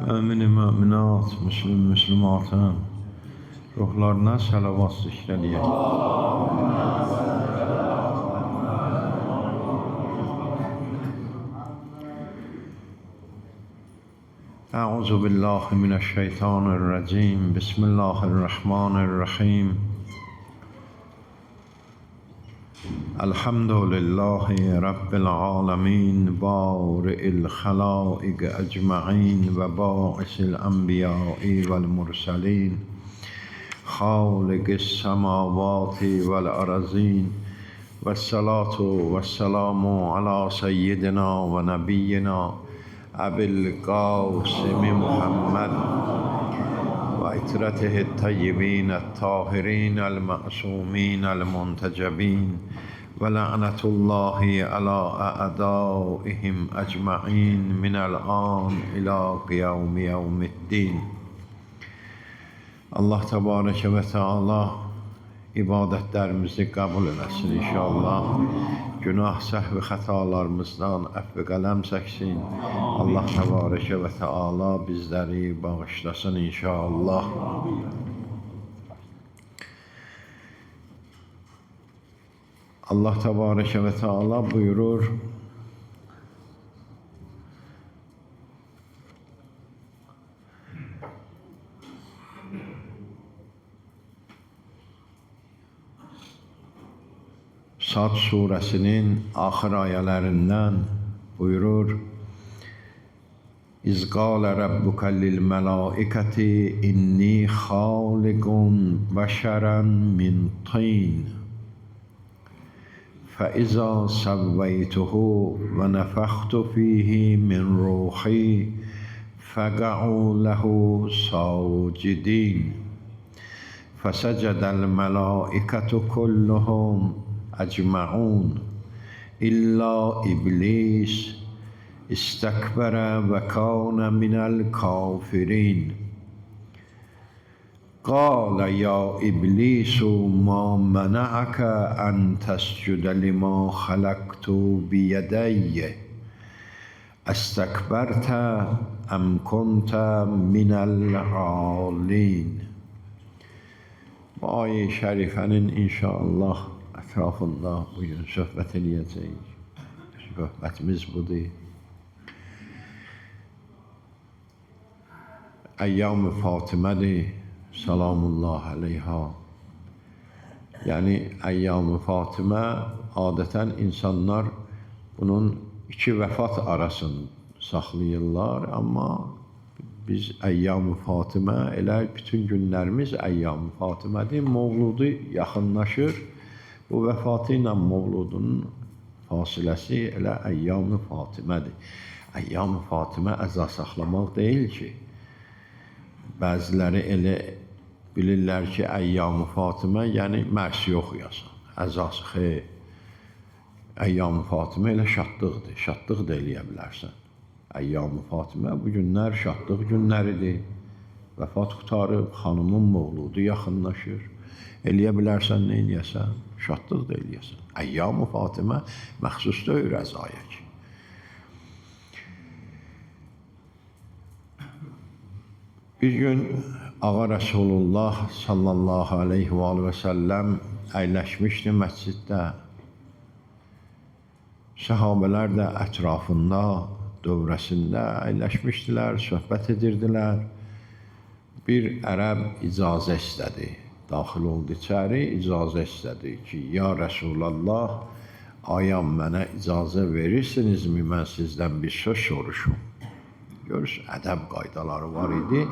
Mömin möminat, müslüm müslümatın ruhlarına salavat zikr eləyək. Euzu billahi mineşşeytanirracim. Bismillahirrahmanirrahim. Elhamdülillahi Rabbil alemin, bari'il halaiq ecma'in ve ba'isil enbiyai vel murselin, haliqis semavati vel arazin, ve salatu ve selamu ala seyyidina ve nebiyyina Ebil Qasim Muhammed ve itretihi tayyibin tahirin el ma'sumin el muntecebin ve la'netullahi ala a'daihim ecma'in minel an ila qiyam yevmiddin. Allah Tebareke ve Teala ibadətlərimizi qəbul eləsin inşallah. Günah, səhv xətalarımızdan əfv qələm çəksin. Allah Tebareke ve Teala bizləri bağışlasın inşallah. Allah Tebareke ve Teala buyurur. Sad suresinin axır ayələrindən buyurur. İz qâle rabbuke lil melâiketi inni hâlikun beşeren min tin. فإذا سويته ونفخت فيه من روحي فقعوا له ساجدين فسجد الملائكة كلهم أجمعون إلا إبليس استكبر وكان من الكافرين قال يا إبليس ما منعك أن تسجد لما خلقت بيدي استكبرت أم كنت من العالين. Bu ayı şərifənin inşallah ətrafında bugün söhbət eləyəcəyik. Söhbətimiz budur. Əyyam-ı Fatimədir. Salamullah aleyha. Yəni Əyyam-ı Fatimə adətən insanlar bunun iki vəfat arasını saxlayırlar, amma biz Əyyam-ı Fatimə elə bütün günlərimiz Əyyam-ı Fatimədir. Mövludu yaxınlaşır. Bu vəfatı ilə mövludun fasiləsi elə Əyyam-ı Fatimədir. Əyyam-ı Fatimə əza saxlamaq deyil ki. Bəziləri elə bilirlər ki, Əyyam-ı Fatimə, yəni mərsiyə oxuyasan. Əzası xeyr. Əyyam-ı Fatimə elə şadlıqdır. Şadlıq da eləyə bilərsən. Əyyam-ı Fatimə bu günlər şadlıq günləridir. Vəfat qurtarıb, xanımın mövludu yaxınlaşır. Eləyə bilərsən, nə eləyəsən? Şadlıq da eləyəsən. Əyyam-ı Fatimə məxsus deyil əzaya ki. Bir gün Ağa Rəsulullah sallallahu aleyhi və səlləm əyləşmişdi məsciddə. Səhabələr də ətrafında, dövrəsində əyləşmişdilər, söhbət edirdilər. Bir ərəb icazə istədi. Daxil oldu içəri, icazə istədi ki, ya Rəsulallah, ayam mənə icazə verirsinizmi, mən sizdən bir söz soruşum. Görürsünüz, ədəb qaydaları var idi.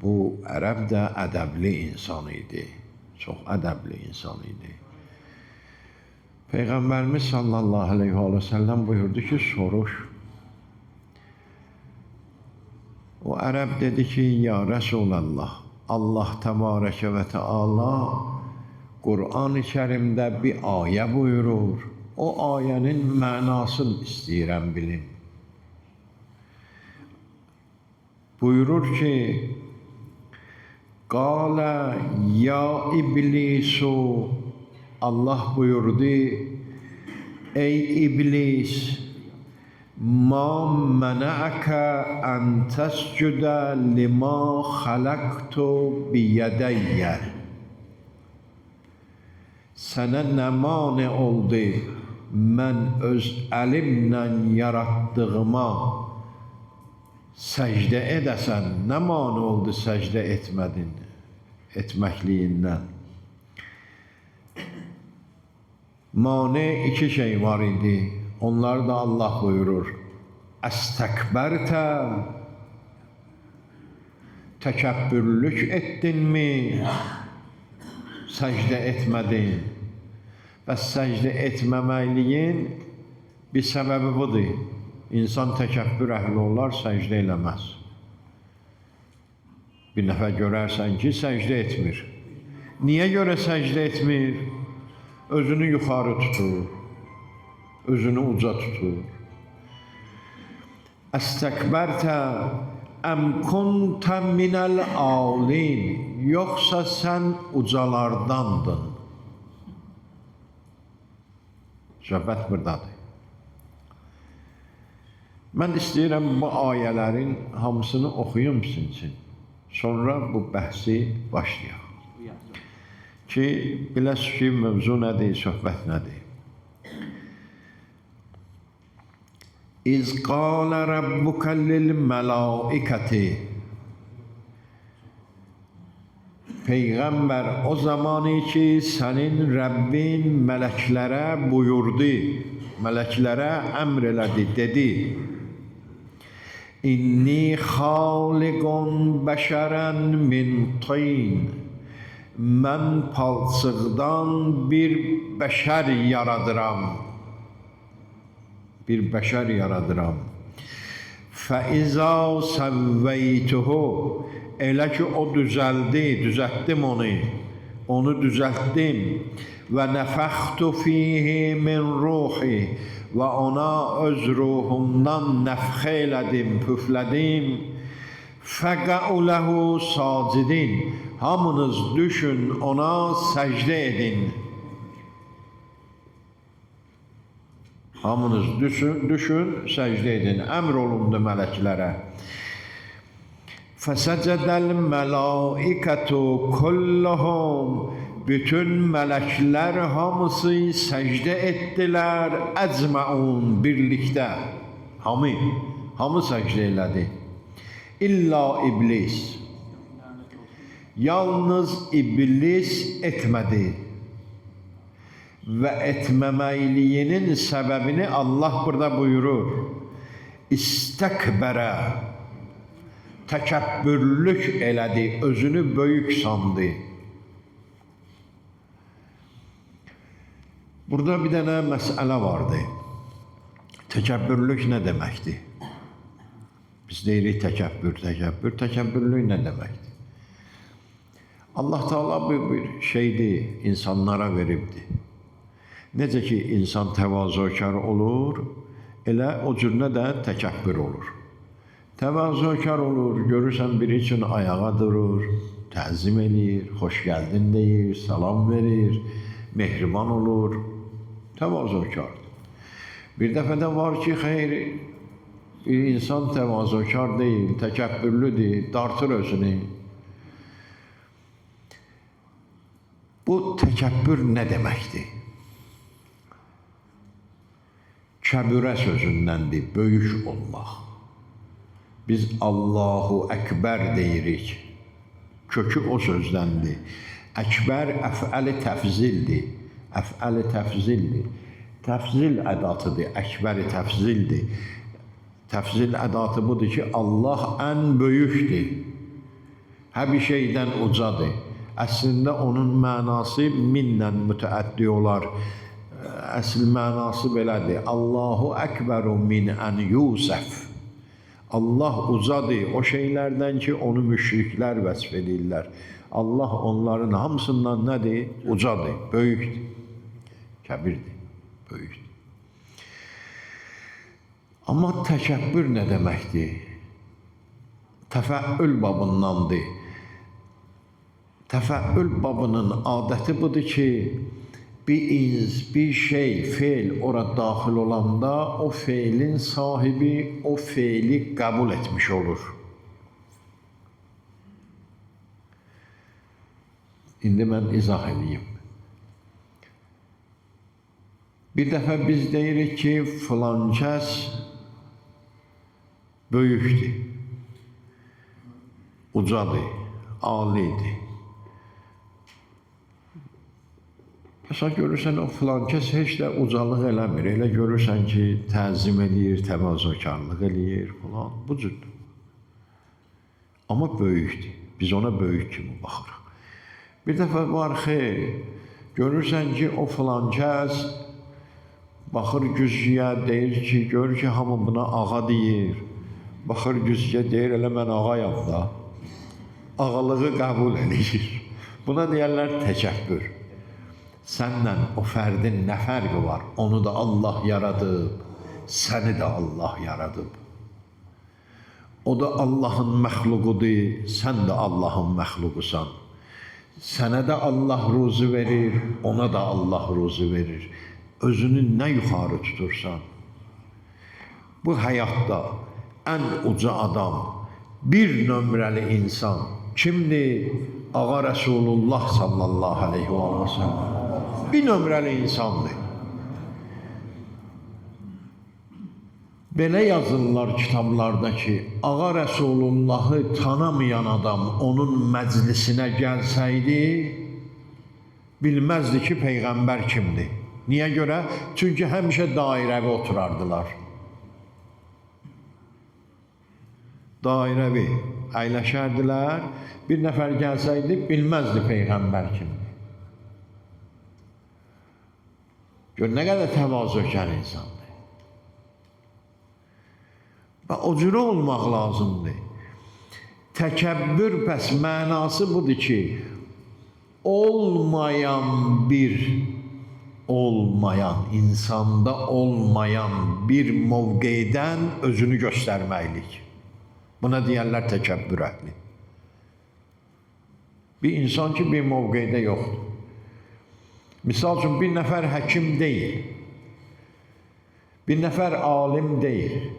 Bu ərəb də ədəbli insan idi. Çox ədəbli insan idi. Peyğəmbərimiz sallallahu aleyhi və səlləm buyurdu ki, soruş. O ərəb dedi ki, ya Rəsulallah, Allah təbarəkə və təala Qur'an-ı Kərimdə bir ayə buyurur. O ayənin mənasını istəyirəm bilim. Buyurur ki, Qala ya iblisu, Allah buyurdu, ey iblis, Ma mənəəkə ən təscüdə lima xələqtu biyədəyyə. Sənə nə mane oldu mən öz əlimlə yaratdığıma səcdə edəsən, nə mane oldu səcdə etmədin, etməkliyindən? Mane iki şey var idi. Onları da Allah buyurur. Əstəkbərtə, təkəbbürlük etdin mi? Səcdə etmədin. Bəs səcdə etməməkliyin bir səbəbi budur. İnsan təkəbbür əhli olar, səcdə eləməz. Bir nəfər görərsən ki, səcdə etmir. Niyə görə səcdə etmir? Özünü yuxarı tutur, özünü uca tutur. Əstəkbərtə əm kuntə minəl alin, yoxsa sən ucalardandın. Söhbət buradadır. Mən istəyirəm bu ayələrin hamısını oxuyum sizin üçün. Sonra bu bəhsi başlayaq. Ki, biləsiniz ki, mövzu nədir, söhbət nədir? İz qâlə rəbbukə lil mələikəti. Peyğəmbər o zamanı ki, sənin Rəbbin mələklərə buyurdu, mələklərə əmr elədi, dedi: İnni xaliqun bəşərən min tin. Mən palçıqdan bir bəşər yaradıram. Bir bəşər yaradıram. Fəizə səvveytuhu. Elə ki, o düzəldi, düzəltdim onu. Onu düzəltdim. Və nəfəxtu fihi min ruhi. Və ona öz ruhumdan nəfxə elədim, püflədim. Fəqəu ləhu sacidin. Hamınız düşün, ona səcdə edin. Hamınız düşün, səcdə edin. Əmr olundu mələklərə. Fəsəcədəl mələikətu kulluhum. Bütün mələklər hamısı səcdə etdilər. Əcməun, birlikdə. Hamı səcdə elədi. İlla iblis. Yalnız iblis etmədi. Və etməməkliyinin səbəbini Allah burada buyurur. İstəkbərə, təkəbbürlük elədi, özünü böyük sandı. Burada bir dənə məsələ vardı. Təkəbbürlük nə deməkdir? Biz deyirik təkəbbür, təkəbbür. Təkəbbürlük nə deməkdir? Allah Teala bir şeydir, insanlara veribdir. Necə ki, insan təvazökar olur, elə o cürünə də təkəbbür olur. Təvazökar olur, görürsən biri üçün ayağa durur, təzim eləyir, xoş gəldin deyir, salam verir, mehriban olur, təvazökardır. Bir dəfə də var ki, xeyr, bir insan təvazökar deyil, təkəbbürlüdür, dartır özünü. Bu təkəbbür nə deməkdir? Kəbürə sözündəndir, böyük olmaq. Biz Allahu Əkbər deyirik. Kökü o sözdəndir. Əkbər əfəli təfzildir. Əfəli təfzildir. Təfzil ədatıdır, əkbəri təfzildir. Təfzil ədatı budur ki, Allah ən böyükdür. Hər bir şeydən ucadır. Əslində onun mənası minlə mütəəddi olar. Əsl mənası belədir. Allahu əkbəru min ən yusəf. Allah ucadır o şeylərdən ki, onu müşriklər vəsf edirlər. Allah onların hamısından nədir? Ucadır, böyükdür. Kəbirdir, böyükdür. Amma təkəbbür nə deməkdir? Təfəkkül babındandır. Təfəkkül babının adəti budur ki, Bir şey, feil ora daxil olanda o feilin sahibi o feili qəbul etmiş olur. İndi mən izah edeyim. Bir dəfə biz deyirik ki, filan kəs böyükdür, ucadır, alidir. Məsələn, görürsən, o filan kəs heç də ucalıq eləmir. Elə görürsən ki, təzim eləyir, təvazökarlıq eləyir filan, bu cürdür. Amma böyükdür. Biz ona böyük kimi baxırıq. Bir dəfə var xeyr, görürsən ki, o filan kəs baxır güzgüyə, deyir ki, görür ki, hamı buna ağa deyir. Baxır güzgüyə, deyir, elə mən ağayam da. Ağalığı qəbul eləyir. Buna deyərlər təkəbbür. Sənlə o fərdin nə fərqi var? Onu da Allah yaradıb, səni də Allah yaradıb. O da Allahın məxluqudur, sən də Allahın məxluqusan. Sənə də Allah ruzi verir, ona da Allah ruzi verir. Özünü nə yuxarı tutursan? Bu həyatda ən uca adam, bir nömrəli insan kimdir? Ağa Rəsulullah sallallahu aleyhi və səlləm. Bir nömrəli insandır. Belə yazırlar kitablarda ki, Ağa Rəsulullahı tanımayan adam onun məclisinə gəlsəydi, bilməzdi ki, Peyğəmbər kimdir. Niyə görə? Çünki həmişə dairəvi oturardılar. Dairəvi əyləşərdilər. Bir nəfər gəlsəydi, bilməzdi Peyğəmbər kimdir. Gör, nə qədər təvazökar insandır. Və o cürə olmaq lazımdır. Təkəbbür pəs mənası budur ki, olmayan, insanda olmayan bir mövqedən özünü göstərməklik. Buna deyərlər təkəbbür əhli. Bir insan ki, bir mövqedə yoxdur. Misal üçün, bir nəfər həkim deyil, bir nəfər alim deyil.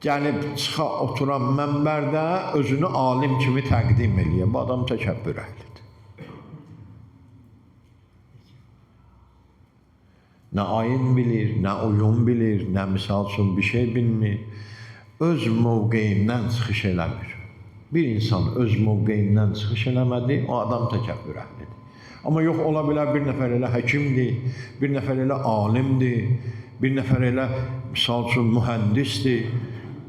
Gəlib çıxa oturan mənbərdə özünü alim kimi təqdim eləyir. Bu adam təkəbbür əhlidir. Nə ayin bilir, nə oyun bilir, nə misal üçün bir şey bilmir. Öz mövqeyindən çıxış eləmir. Bir insan öz mövqeyindən çıxış eləmədi, o adam təkəbbür əhlidir. Amma yox, ola bilər bir nəfər elə həkimdir, bir nəfər elə alimdir, bir nəfər elə misal üçün mühəndisdir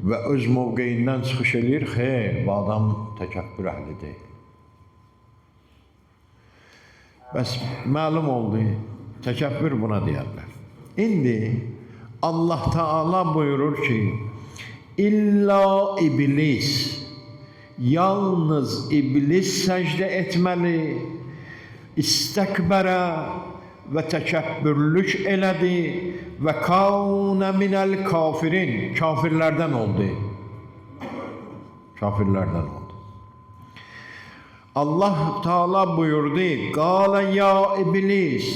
və öz mövqeyindən çıxış eləyir. Xeyr, bu adam təkəbbür əhli deyil. Bəs məlum oldu, təkəbbür buna deyərlər. İndi Allah Teala buyurur ki, İlla iblis, yalnız iblis səcdə etməli, istəkbərə və təkəbbürlük elədi və kânə minəl kafirin, kafirlərdən oldu. Kafirlərdən oldu. Allah Teala buyurdu, Qalə ya iblis,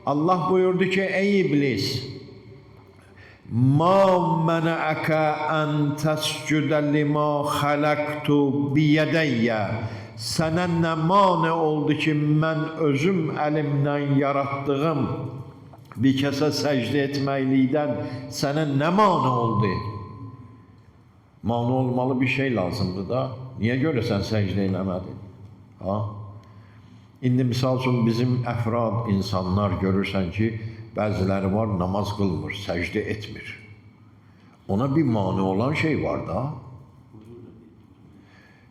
Allah buyurdu ki, ey iblis, Ma mənəəkə ən təscüdə lima xələqtu biyədəyyə. Sənə nə mane oldu ki, mən özüm əlimdən yaratdığım bir kəsə səcdə etməklikdən sənə nə mane oldu? Mane olmalı bir şey lazımdır da. Niyə görə sən səcdə eləmədin? Ha? İndi misal üçün bizim əfrad, insanlar görürsən ki, bəziləri var, namaz qılmır, səcdə etmir. Ona bir mane olan şey var da.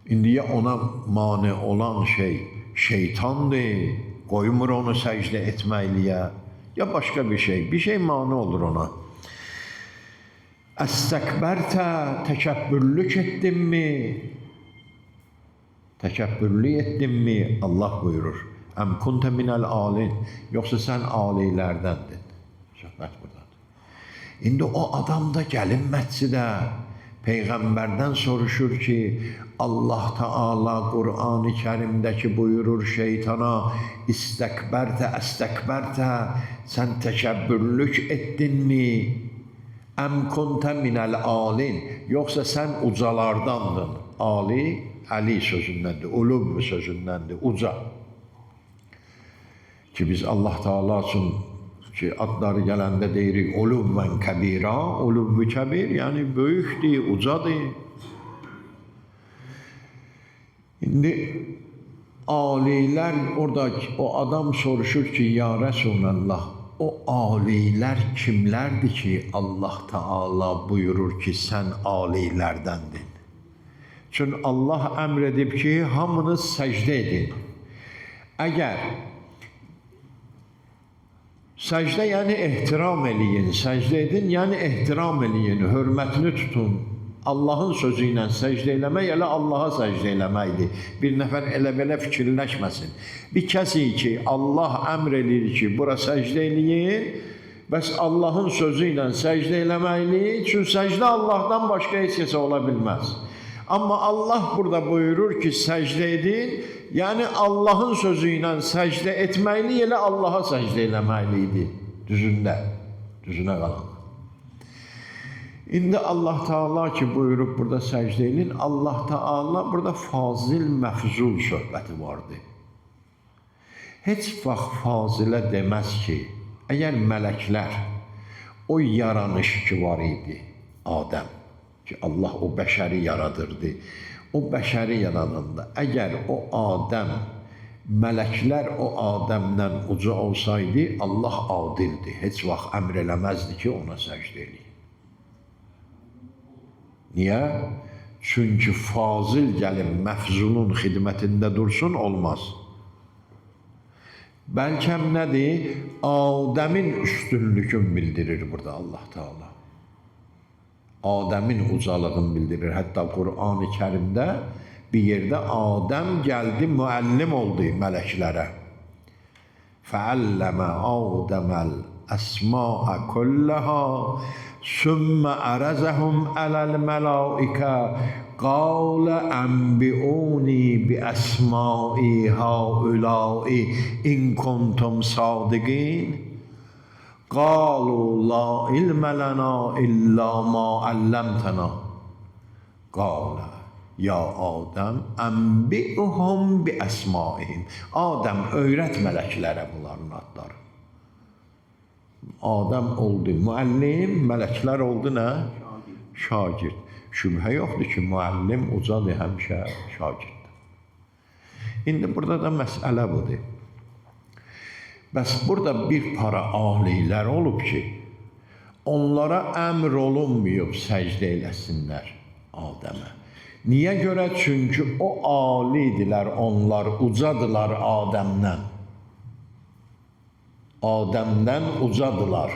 İndi ya ona mane olan şey şeytandır, qoymur onu səcdə etməkliyə, ya başqa bir şey. Bir şey mane olur ona. Əstəkbərtə, təkəbbürlük etdinmi? Təkəbbürlük etdinmi? Allah buyurur. Əm kuntə minəl alin. Yoxsa sən alilərdəndin. Söhbət buradadır. İndi o adam da gəlin məscidə, Peyğəmbərdən soruşur ki, Allah Teala Qur'an-ı Kərimdəki buyurur şeytana, İstəkbərtə, əstəkbərtə, sən təkəbbürlük etdinmi? Əm kuntə minəl alin, yoxsa sən ucalardandın. Ali, əli sözündəndir, ulub sözündəndir, uca. Ki biz Allah Teala üçün ki adları gələndə deyirik uluvvən kəbira, uluvvü kəbir, yəni böyükdür, ucadır. İndi alilər orada o adam soruşur ki, ya Rəsulallah, o alilər kimlərdir ki, Allah Teala buyurur ki, sən alilərdəndin. Çünki Allah əmr edib ki, hamınız səcdə edin. Əgər səcdə yəni ehtiram eləyin, səcdə edin, yəni ehtiram eləyin, hörmətini tutun. Allahın sözü ilə səcdə eləmək elə Allaha səcdə eləməkdir. Bir nəfər elə belə fikirləşməsin. Bir kəsi ki, Allah əmr eləyir ki, bura səcdə eləyin, bəs Allahın sözü ilə səcdə eləməkli, çünki səcdə Allahdan başqa heç kəsə ola bilməz. Amma Allah burada buyurur ki, səcdə edin, yəni Allahın sözü ilə səcdə etməkli, elə Allaha səcdə eləməkli idi. Düzündə, düzünə qalan. İndi Allah Teala ki buyurub burada səcdə edin, Allah Teala burada fazil məfzul söhbəti vardı. Heç vaxt fazilə deməz ki, əgər mələklər o yaranış ki var idi, Adəm, ki Allah o bəşəri yaradırdı. O bəşəri yaradanda əgər o Adəm, mələklər o Adəmdən uca olsaydı, Allah adildir. Heç vaxt əmr eləməzdi ki, ona səcdə eləyin. Niyə? Çünki fazil gəlib məfzulun xidmətində dursun, olmaz. Bəlkə nədir? Adəmin üstünlükün bildirir burada Allah Teala. Adəmin ucalığını bildirir. Hətta Qur'an-ı Kərimdə bir yerdə Adəm gəldi, müəllim oldu mələklərə. Fəalləmə Adəməl əsmaə kullaha sümmə ərəzəhum ələl mələikə qalə ənbiuni bi əsmai haulai in kuntum sadiqin. Qalu la ilmə lana illa ma əlləmtənə. Qalə ya Adəm ənbi'uhum bi əsmaihim. Adəm öyrət mələklərə bunların adları. Adəm oldu müəllim, mələklər oldu nə? Şagird. Şübhə yoxdur ki, müəllim ucadır həmişə şagirddir. İndi burada da məsələ budur. Bəs burada bir para alilər olub ki, onlara əmr olunmayıb səcdə eləsinlər Adəmə. Niyə görə? Çünki o ali idilər onlar, ucadılar Adəmdən. Adəmdən ucadılar.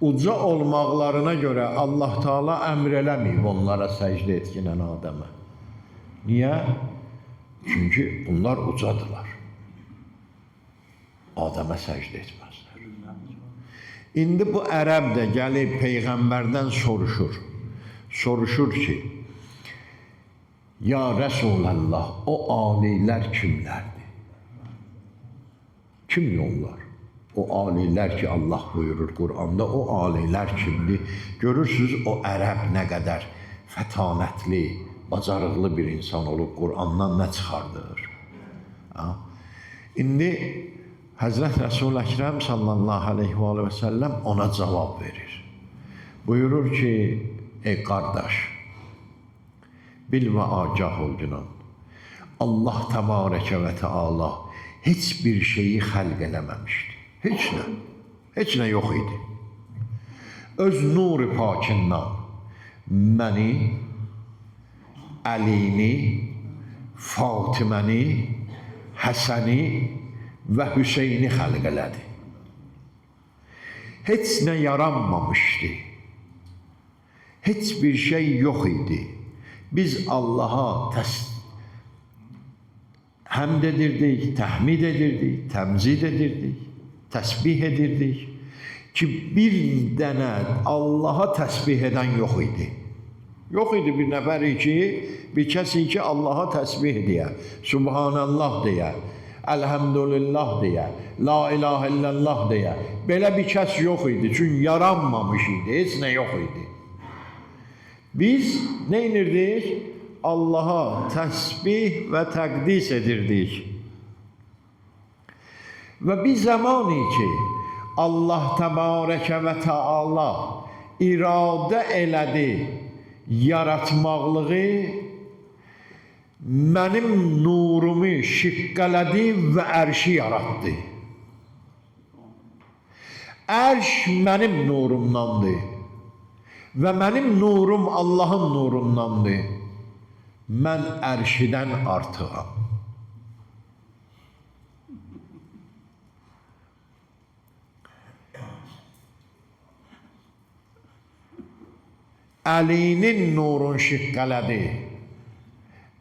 Uca olmaqlarına görə Allah Teala əmr eləməyib onlara səcdə etkinən Adəmə. Niyə? Çünki bunlar ucadılar. Adəmə səcdə etməzlər. İndi bu ərəb də gəlib Peyğəmbərdən soruşur. Soruşur ki, ya Rəsulallah, o alilər kimlərdir? Kimdir onlar? O alilər ki, Allah buyurur Quranda, o alilər kimdir? Görürsünüz, o ərəb nə qədər fətanətli, bacarıqlı bir insan olub, Qurandan nə çıxardır? Ha? İndi Həzrət Rəsul Əkrəm sallallahu aleyhi və səlləm ona cavab verir. Buyurur ki, ey qardaş, bil və agah ol günah. Allah təbarəkə və təala heç bir şeyi xəlq eləməmişdi. Heç nə. Heç nə yox idi. Öz nur-u pakindən məni, Əlini, Fatiməni, Həsəni və Hüseyni xəlq elədi. Heç nə yaranmamışdı. Heç bir şey yox idi. Biz Allaha həmd edirdik, təhmid edirdik, təmzid edirdik, təsbih edirdik ki, bir dənə Allaha təsbih edən yox idi. Yox idi bir nəfər ki, bir kəsin ki, Allaha təsbih deyə, Subhanallah deyə, Elhamdülillah deyə, La ilahe illallah deyə. Belə bir kəs yox idi, çünki yaranmamış idi, heç nə yox idi. Biz nə edirdik? Allaha təsbih və təqdis edirdik. Və bir zamanı ki, Allah təbarəkə və təala iradə elədi yaratmaqlığı, mənim nurumu şiqqələdi və ərşi yaratdı. Ərş mənim nurumdandır və mənim nurum Allahın nurundandır. Mən ərşidən artığam. Əlinin nurun şiqqələdi.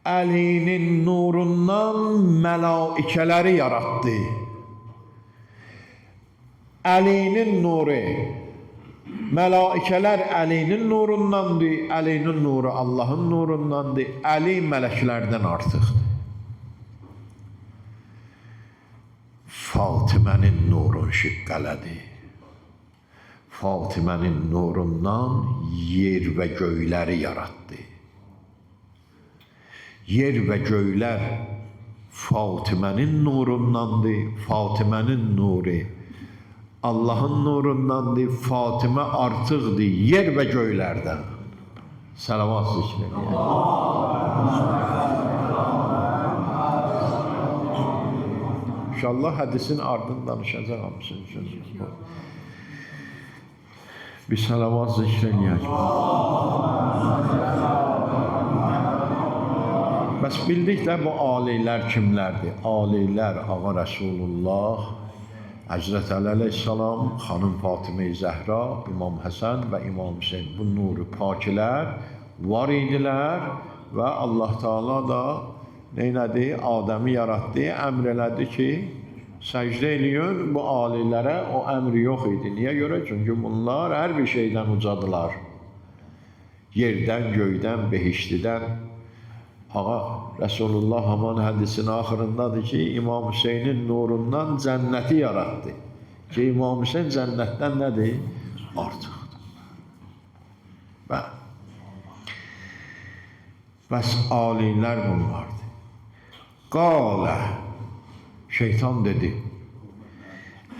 Əlinin nurundan mələikələri yaratdı. Əlinin nuru, mələikələr Əlinin nurundandır, Əlinin nuru Allahın nurundandır, Əli mələklərdən artıqdır. Fatimənin nurun şiqqələdi. Fatimənin nurundan yer və göyləri yaratdı. Yer və göylər Fatimənin nurundandır. Fatimənin nuru Allahın nurundandır. Fatimə artıqdır yer və göylərdən. Salavat zikr eləyək. İnşallah hədisin ardını danışacağam sizin üçün. Bir salavat zikr eləyək. Bəs bildik də bu alilər kimlərdir? Alilər Ağa Rəsulullah, Həzrət Əli əleyhissalam, xanım Fatimə-i Zəhra, İmam Həsən və İmam Hüseyn. Bu nuru pakilər var idilər və Allah Teala da neynədi? Adəmi yaratdı, əmr elədi ki, səcdə eləyin bu alilərə, o əmr yox idi. Niyə görə? Çünki bunlar hər bir şeydən ucadılar. Yerdən, göydən, behiştidən. Ağa Rəsulullah haman hədisin axırındadır ki, İmam Hüseynin nurundan cənnəti yaratdı. Ki, İmam Hüseyn cənnətdən nədir? Artıqdır. Bəli. Bəs alilər bunlardır. Qalə, şeytan dedi,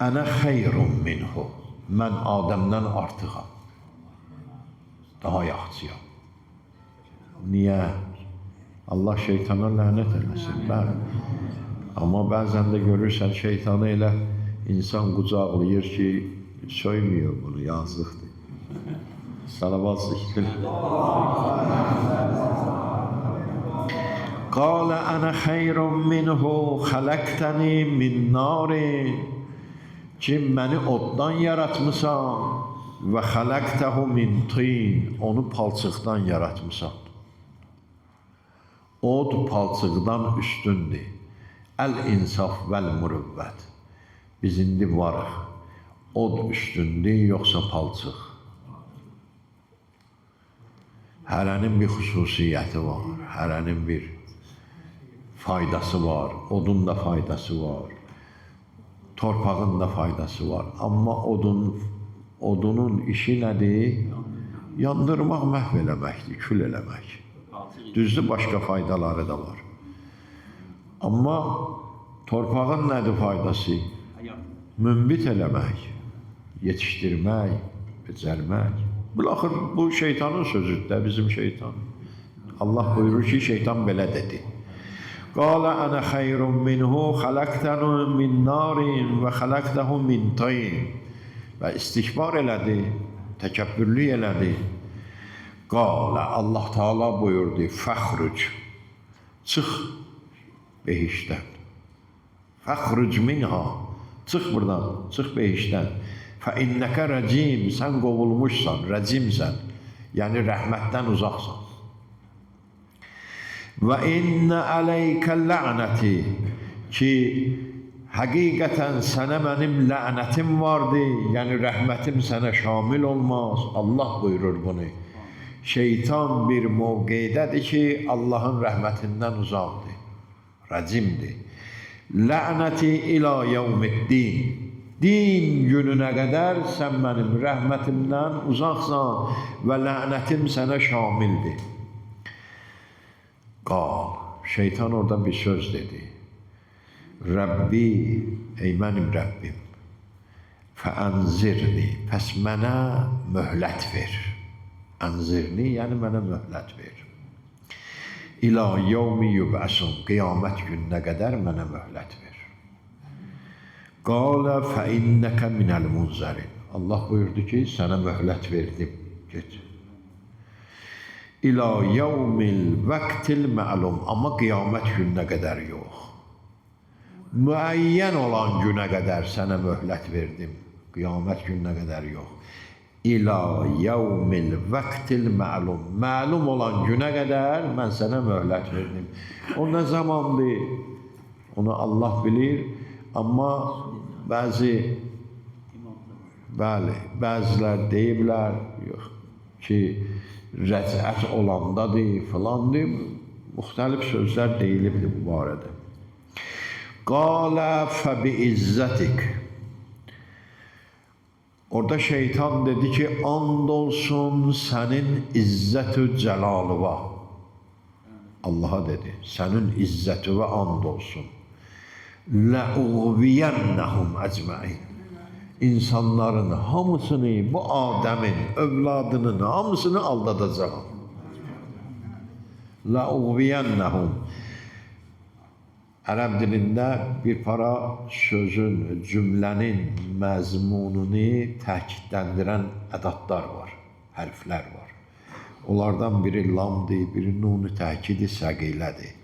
Ənə xeyrun minhu, mən Adəmdən artığam. Daha yaxçıyam. Niyə? Allah şeytana lənət eləsin. Bəli. Amma bəzən də görürsən şeytanı elə insan qucaqlayır ki, söymüyor bunu, yazıqdır. Salavat zikr. Qalə ənə xeyrun minhu xələqtəni min narin. Ki məni oddan yaratmısan və xələqtəhu min tin. Onu palçıqdan yaratmısan. Od palçıqdan üstündür. Əl-insaf vəl mürüvvət. Biz indi varıq. Od üstündür, yoxsa palçıq? Hərənin bir xüsusiyyəti var, hərənin bir faydası var, odun da faydası var, torpağın da faydası var. Amma odunun işi nədir? Yandırmaq, məhv eləməkdir, kül eləmək. Düzdür, başqa faydaları da var. Amma torpağın nədir faydası? Münbit eləmək, yetişdirmək, becərmək. Bilaxır, bu şeytanın sözüdür də, bizim şeytan. Allah buyurur ki, şeytan belə dedi. Qalə ənə xeyrun minhu xələqtəni min narin və xələqtəhu min tin. Və istikbar elədi, təkəbbürlük elədi. Qalə, Allah Teala buyurdu, fəxruc, çıx behişdən. Fəxruc minha, çıx buradan, çıx behişdən. Fə innəkə rəcim, sən qovulmuşsan, rəcimsən, yəni rəhmətdən uzaqsan. Və innə aleykə la'nəti, ki, həqiqətən sənə mənim lənətim vardı, yəni rəhmətim sənə şamil olmaz. Allah buyurur bunu. Şeytan bir mövqeydədir ki, Allahın rəhmətindən uzaqdır. Rəcimdir. Lənəti ila yevmiddin. Din gününə qədər sən mənim rəhmətimdən uzaqsan və lənətim sənə şamildir. Qal. Şeytan orada bir söz dedi. Rəbbi, ey mənim Rəbbim, fəənzirni, pəs mənə möhlət ver. Ənzirni, yəni mənə möhlət ver. İlâ yevmi yub'əsun, qiyamət gününə qədər mənə möhlət ver. Qalə fəinnəkə minəl munzərin. Allah buyurdu ki, sənə möhlət verdim, get. İlâ yevmil vəqtil məlum, amma qiyamət gününə qədər yox. Müəyyən olan günə qədər sənə möhlət verdim. Qiyamət gününə qədər yox. İlâ yevmil vəqtil məlum. Məlum olan günə qədər mən sənə möhlət verdim. O nə zamandır? Onu Allah bilir. Amma bəzi bəli, bəzilər deyiblər yox ki, rəcət olandadır, filandır. Müxtəlif sözlər deyilibdir bu barədə. Qalə fəbiizzətik. Orada şeytan dedi ki, and olsun sənin izzətü cəlalıva. Allaha dedi, sənin izzətüvə and olsun. Ləuğviyənnəhum əcməin. İnsanların hamısını, bu Adəmin, övladının hamısını aldadacağam. Ləuğviyənnəhum. Ərəb dilində bir para sözün, cümlənin məzmununu təkidləndirən ədadlar var, hərflər var. Onlardan biri lamdır, biri nunu təkidi səqilədir.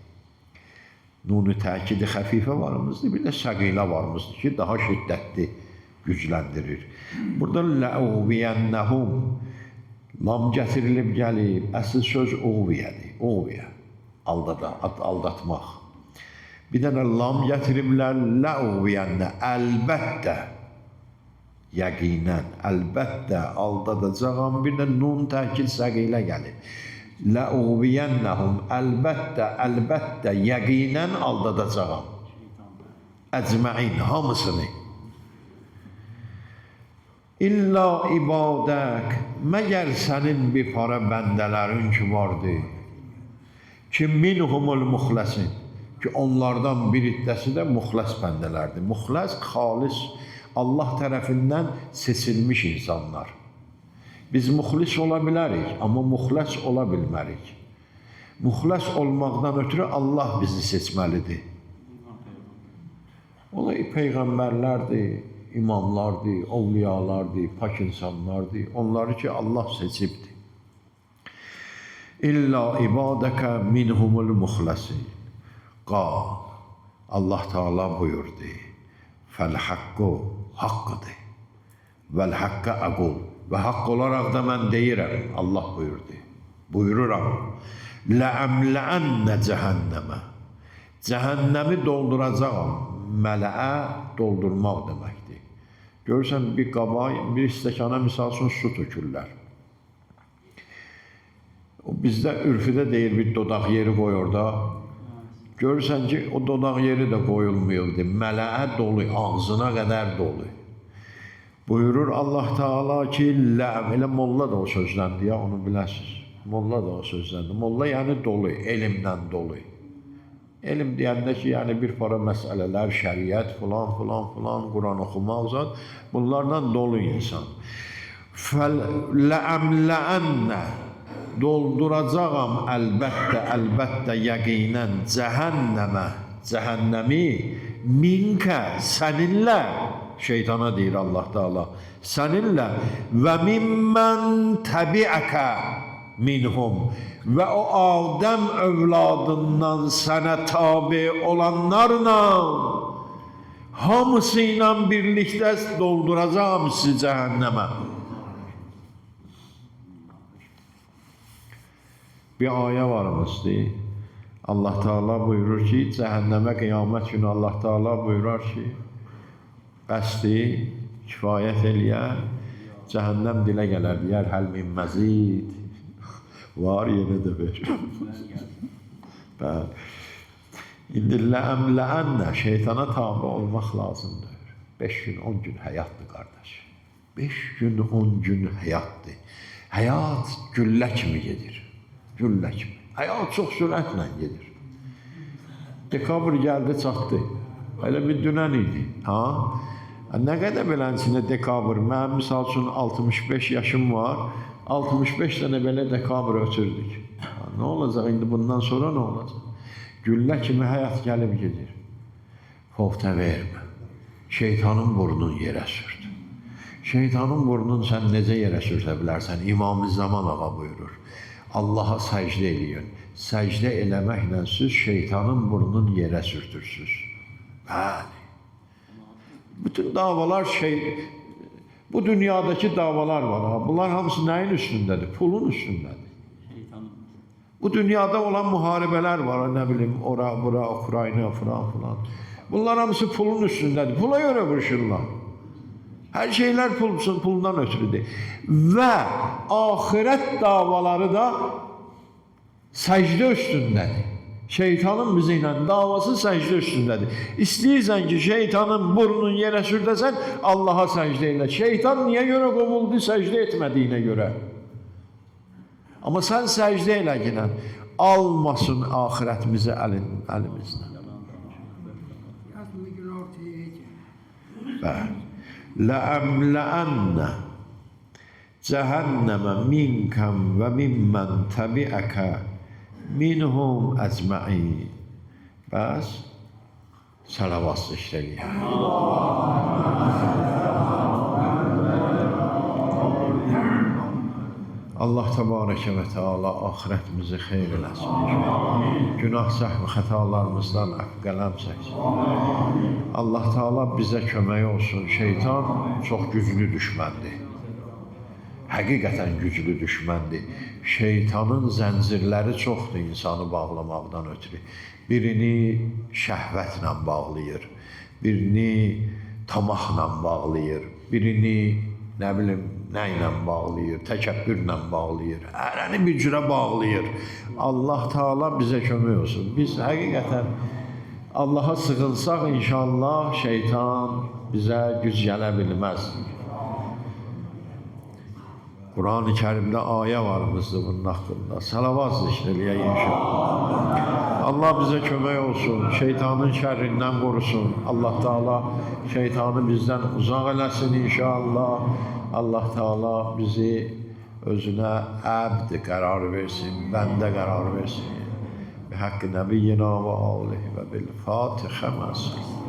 Nunu təkidi xəfifə varımızdır, bir də səqilə varımızdır ki, daha şiddətli gücləndirir. Burada ləuğviyənnəhum lam gətirilib gəlib, əsl söz uğviyədir, uğviyə, aldatmaq. Bir dənə lam gətiriblər, ləuğviyənnə, əlbəttə, yəqinən, əlbəttə aldadacağam, bir də nun təkid səqilə gəlir. Ləuğviyənnəhum, əlbəttə, əlbəttə, yəqinən aldadacağam. Əcməin, hamısını. İlla ibadək, məgər sənin bir para bəndələrin ki vardı, ki minhumul muxləsin, ki onlardan bir iddəsi də muxləs bəndələrdir. Muxləs, xalis, Allah tərəfindən seçilmiş insanlar. Biz muxlis ola bilərik, amma muxləs ola bilmərik. Muxləs olmaqdan ötürü Allah bizi seçməlidir. O da peyğəmbərlərdir, imamlardır, ovliyalardır, pak insanlardır. Onları ki Allah seçibdir. İlla ibadəkə minhumul muxləsin. Qal, Allah Teala buyurdu. Fəl-haqqu haqqıdır. Vəl-haqqə əqul. Və haqq olaraq da mən deyirəm, Allah buyurdu. Buyururam. Ləəmləənnə cəhənnəmə. Cəhənnəmi dolduracağam. Mələə doldurmaq deməkdir. Görürsən, bir qaba, bir stəkana misal üçün su tökürlər. O bizdə ürfüdə deyir, bir dodaq yeri qoy orada. Görürsən ki, o dodaq yeri də qoyulmuyubdur. Mələə dolu, ağzına qədər dolu. Buyurur Allah Teala ki, elə molla da o sözləndi ya, onu biləsiniz. Molla da o sözləndi. Molla yəni dolu, elmlə dolu. Elm deyəndə ki, yəni bir para məsələlər, şəriət, filan, filan, filan, Quran oxumaq zat, bunlarla dolu insan. Ləəmləənnə, dolduracağam əlbəttə, əlbəttə, yəqinən cəhənnəmə, cəhənnəmi minkə, səninlə, şeytana deyir Allah Teala, səninlə və mimmən təbiəkə minhum və o Adəm övladından sənə tabi olanlarla hamısı ilə birlikdə dolduracağam sizi cəhənnəmə. Bir ayə varımızdır. Allah Teala buyurur ki, cəhənnəmə qiyamət günü Allah Teala buyurar ki, bəsdir, kifayət eləyə, cəhənnəm dilə gələr, deyər, həl min məzid. Var, yenə də ver. Bəli. İndi ləəmləənnə şeytana tabi olmaq lazımdır. 5 gün, 10 gün həyatdır qardaş. 5 gün, 10 gün həyatdır. Həyat güllə kimi gedir. Güllə kimi. Həyat çox sürətlə gedir. Dekabr gəldi, çatdı. Elə bir dünən idi. Ha? Nə qədər beləsinə dekabr. Mənim misal üçün 65 yaşım var. 65 dənə belə dekabr ötürdük. Ha, nə olacaq indi bundan sonra nə olacaq? Güllə kimi həyat gəlib gedir. Fovta vermə. Şeytanın burnunu yerə sürt. Şeytanın burnunu sən necə yerə sürtə bilərsən? İmam-ı Zaman ağa buyurur. Allaha səcdə eləyin. Səcdə eləməklə siz şeytanın burnunu yerə sürtürsünüz. Bəli. Bütün davalar bu dünyadakı davalar var. Ha. Bunlar hamısı nəyin üstündədir? Pulun üstündədir. Şeytanın. Bu dünyada olan müharibələr var, nə bilim, ora, bura, Ukrayna falan filan. Bunlar hamısı pulun üstündədir. Pula görə vuruşurlar. Hər şeylər puldan ötürüdür. Və axirət davaları da səcdə üstündədir. Şeytanın bizi ilə davası səcdə üstündədir. İstəyirsən ki, şeytanın burnunu yerə sürtəsən, Allaha səcdə elə. Şeytan niyə görə qovuldu? Səcdə etmədiyinə görə. Amma sən səcdə elə ginən, almasın axirətimizi əlimizdən. Yazmı gün ortaya. Bəli. Ləəmləənnə cəhənnəmə minkəm və mimmən təbiəkə minhum əcməin. Bəs salavat zikr eləyək. Allah təbarəkə və təala axirətimizi xeyr eləsin. Günah, səhv, xətalarımızdan əfv qələm çəksin. Allah Teala bizə kömək olsun. Şeytan çox güclü düşməndir. Həqiqətən güclü düşməndir. Şeytanın zəncirləri çoxdur insanı bağlamaqdan ötürü. Birini şəhvətlə bağlayır, birini tamahla bağlayır, birini nə bilim nə ilə bağlayır, təkəbbürlə bağlayır, hərəni bir cürə bağlayır. Allah Teala bizə kömək olsun. Biz həqiqətən Allaha sığınsaq inşallah şeytan bizə güc gələ bilməz. Quran-ı Kərimdə ayə varımızdır bunun haqqında. Salavat zikr eləyək inşallah. Allah bizə kömək olsun, şeytanın şərrindən qorusun. Allah Teala şeytanı bizdən uzaq eləsin inşallah. Allah Teala bizi özünə əbd qərar versin, bəndə qərar versin. Bi haqqı nəbiyyina və alihi və bil Fatihə məsəl.